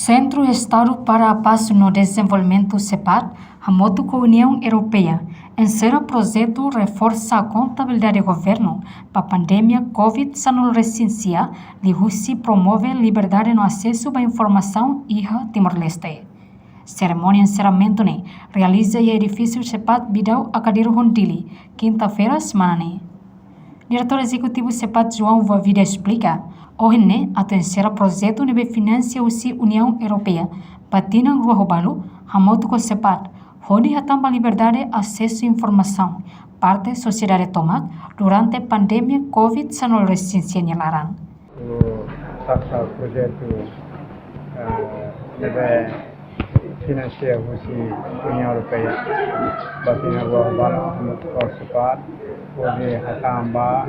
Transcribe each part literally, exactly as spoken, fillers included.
Sentru Estadu para a Paz no Dezenvolvimentu, SEPAD, hamutuk ho Uniaun Europeia, enserra projetu reforsa kontabilidade governu ba pandemia COVID sanulu-resin-sia, liuhusi promove liberdade no asesu ba informasaun iha Timor-Leste. Serimónia enserramentu ne'e realiza iha edifísiu SEPAD Bidau Akadiru, Dili, kinta-feira semana ne'e. Diretór Ezekutivu SEPAD, João Vavida, esplika, ohin ne'e atu enserra projetu ne'ebé finansia husi Uniaun Europeia ba tinan rua ho balu, hamutuk ho SEPAD, hodi hatán ba liberdade asesu informasaun parte sosiedade tomak durante pandemia COVID sanulu-resin-sia nia laran. Atu sasá projetu, eh, ne'ebé finansia husi Uniaun Europeia ba tinan rua ho balu, hamutuk ho SEPAD, hodi hatán ba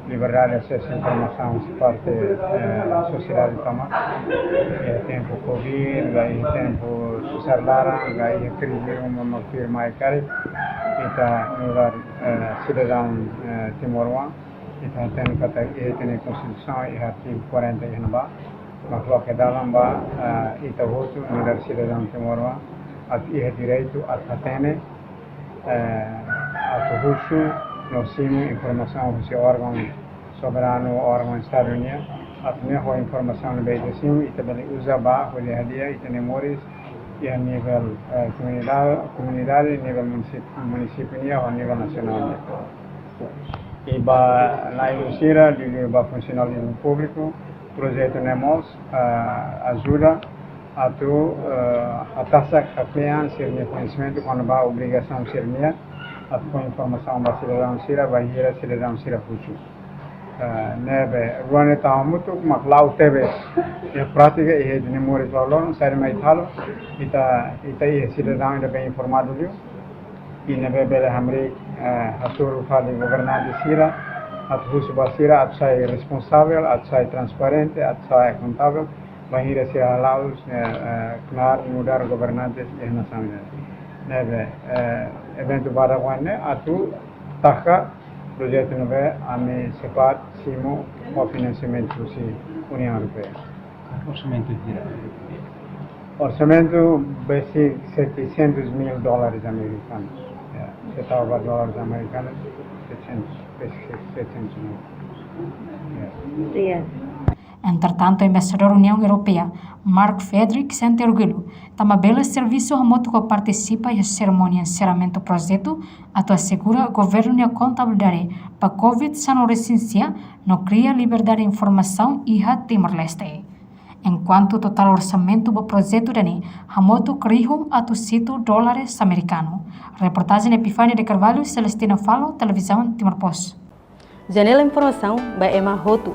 liberdade asesu informasaun husi parte, eh, sosiedade tomak. Iha tempu COVID, ka iha tempu susar laran, ka iha krize ruma mak tuirmai karik, ita nu'udar, eh, sidadaun, eh, timoroan, ita hatene katak iha ita-nia Konstituisaun, iha artigu kuarenta iha ne'ebá, mak loke dalan ba, eh, ita hotu nu'udar sidadaun timoroan atu iha direitu atu hatene, eh, atu husu no simu informasaun husi órgaun soberanu, órgaun Estadu nian, atu nune'e ho informasaun ne'ebé ita simu, ita bele uza ba hodi hadi'a ita-nia moris iha nivel, eh, komunidade, komunidade, nivel munisípiu, munisípiu nian, ho nivel nasionál nian. I ba na'in-lulu sira, liuliu ba funsionalizmu públiku, projetu ne'e mós, eh, ajuda atu, eh, hatasak kle'an sira-nia koñesimentu kona-ba obrigasaun sira-nian atu fó informasaun ba sidadaun sira, bainhira sidadaun sira husu. Eh, ne'ebé rua ne'e tau hamutuk, mak la'o tebes iha prátika, iha ita-nia moris loroloron, saida mak ita halo, ita, ita iha sidadaun ida bem informadu liu, i ne'ebé bele hamriik, eh, hasoru fali governante sira, atu husu ba sira atu sai responsavel, atu sai transparente, atu sai akontavel, bainhira sira hala'o, eh, eh, knaar nu'udar governante iha nasaun ida. Ne'ebé, eh, eventu badak oan ne'e atu taka projetu ne'ebé ami SEPAD simu ho finansiamentu husi Uniaun Europeia. Orsamentu hira? Orsamentu besik setecentos mil dólares americanos. Ya, se tau ba dólares americanos, setecentos, besik setecentos mil. Ya. Iya. Entretantu, Embaixadór Uniaun Europeia, Mark Frederick, sente orgullu tanba bele servisu hamutuk ho partisipa iha serimónia enserramentu projetu atu asegura governu nia kontabilidade ba COVID sanulu-resin-sia no kria liberdade informasaun iha Timor-Leste. Enkuantu totál orsamentu ba projetu ida-ne'e hamutuk rihun atus hitu dólares amerikanu. Reportajen Epifania de Carvalho, Celestina Falo, Televizaun Timor Post. Janela informasaun ba ema hotu.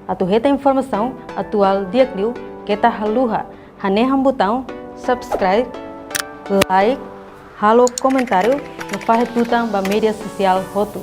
Atu hetan informasaun atuál di'ak liu, keta haluha hanehan butaun subscribe, like, halo komentáriu no fahe tutan ba média sosiál hotu.